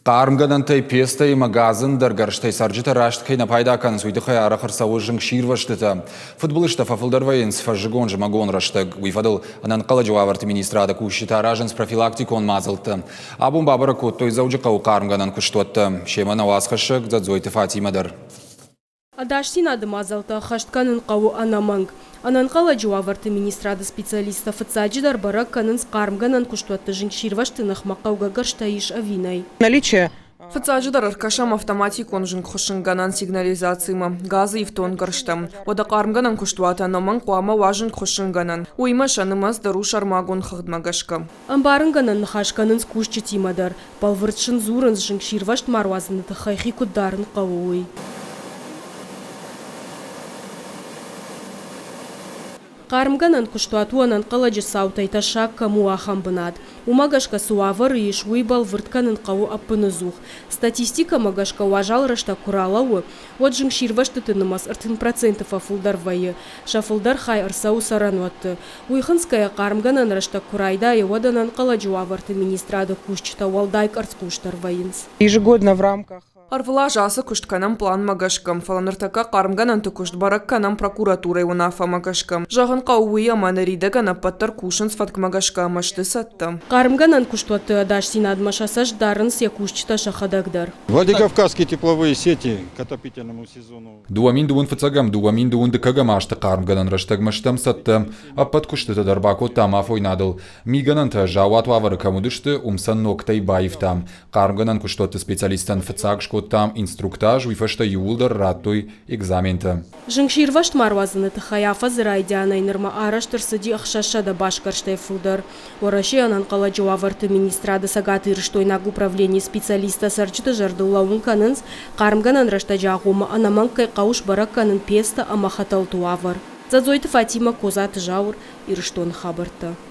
Хъармгӕнӕнтӕй, пецтӕй ӕмӕ газы ӕндӕр гӕрзтӕй цӕрджытӕ раст кӕй нӕ пайда кӕнынц, уый тыххӕй арӕх ӕрцӕуы зынгсирвӕзтытӕ. Фыдбылызтӕ фӕфылдӕр вӕййынц фӕззыгон-зымӕгон рӕстӕг. Уый фӕдыл ӕнӕнхъӕлӕджы уавӕрты министрады кусджытӕ аразынц профилактикон мадзӕлттӕ. Абон бабӕрӕг кодтой Дзӕуджыхъӕуы хъармгӕнӕн куыстуӕттӕ. Семӕ нӕ уацхӕссӕг Дзӕдзойты Фатимӕ дӕр. Ӕдасдзинады мадзӕлттӕ ӕххӕст кӕнын хъӕуы ӕнӕмӕнг. Ӕнӕнхъӕлӕджы уавӕрты министрады специалисттӕ фыццаджыдӕр бӕрӕг кӕнынц хъармгӕнӕн куыстуӕтты зынгсирвӕзты ныхмӕ хъӕугӕ гӕрзтӕ ис ӕви нӕй. Наличие Фыццаджыдӕр ӕркӕсӕм автоматикон зынгхуыссынгӕнӕн сигнализацимӕ, газы ифтонггӕрзтӕм. Уӕдӕ хъармгӕнӕн куыстуаты ӕнӕмӕнг хъуамӕ уа зынгхуыссынгӕнӕн. Уыимӕ сӕ нымӕц дӕр у сӕрмагонд хыгъдмӕ гӕсгӕ. Ӕмбарынгӕнӕн ныхас кӕнынц кусджытимӕ дӕр. Бӕлвырд сын дзурынц, зынгсирвӕзт ма руадзыны тыххӕй хи куыд дарын хъӕуы, уый. Хъармгӕнӕн куыстуат у ӕнӕнхъӕлӕджы цаутӕй тӕссаг кӕм у, ахӕм бынат. Уымӕ гӕсгӕ цы уавӕры ис, уый бӕлвырд кӕнын хъӕуы ӕппыныдзух. Статистикӕмӕ гӕсгӕ уазал рӕстӕг куы ралӕууы, уӕд зынгсирвӕзтыты нымӕц 30% фӕфылдӕр вӕййы. Сӕ фылдӕр хай ӕрцӕуы цӕрӕнуӕтты. Уый хынцгӕйӕ хъармгӕнӕн рӕстӕг куы райдайы, уӕд ӕнӕнхъӕлӕджы уавӕрты министрады кусджытӕ уӕлдай къӕрцхъусдӕр вӕййынц. Ежегодно в рамках Ӕрвылаз ацы куыст кӕнӕм пъланмӕ гӕсгӕ, фӕлӕ ныртӕккӕ хъармгӕнӕнты куыст бӕрӕг кӕнӕм прокуратурӕйы уынаффӕмӕ гӕсгӕ. Зӕгъын хъӕуы уый, ӕмӕ ныридӕгӕн ӕппӕт дӕр кусынц фӕткмӕ гӕсгӕ ӕмӕ сты цӕттӕ. Хъармгӕнӕн куыстуӕтты ӕдасдзинадмӕ сӕ цӕст дарынц йӕ кусджытӕ сӕхӕдӕг дӕр. Владикавказские тепловые сети к отопительному сезону. 2000 фыццӕгӕм, 2000 дыккӕгӕм азты хъармгӕнӕн рӕстӕгмӕ стӕм цӕттӕ. Ӕппӕт куыстытӕ дӕр бакодтам афойнадыл. Мигӕнӕнтӕ заууат уавӕры кӕм уыдысты, уым сӕ ногтӕй баивтам. Хъармгӕнӕн куыстуӕтты специалисттӕн фыццаг скодтам инструктаж, уый фӕстӕ иууылдӕр радтой экзаментӕ. Зынгсирвӕзт ма руадзыны тыххӕй афӕдзы райдианӕй нырмӕ арӕзт ӕрцыди 600 басгӕрстӕй фылдӕр. Уӕрӕсейы ӕнӕнхъӕлӕджы уавӕрты министрады цӕгатирыстойнаг управленийы специалисттӕ цӕрджыты зӕрдыл лӕууын кӕнынц, хъармгӕнӕн рӕстӕджы агъоммӕ ӕнӕмӕнг кӕй хъӕуы сбӕрӕг кӕнын пецтӕ ӕмӕ хӕтӕлты уавӕр. Дзӕдзойты Фатимӕ, Козаты Зауыр, Ирыстоны хабӕрттӕ.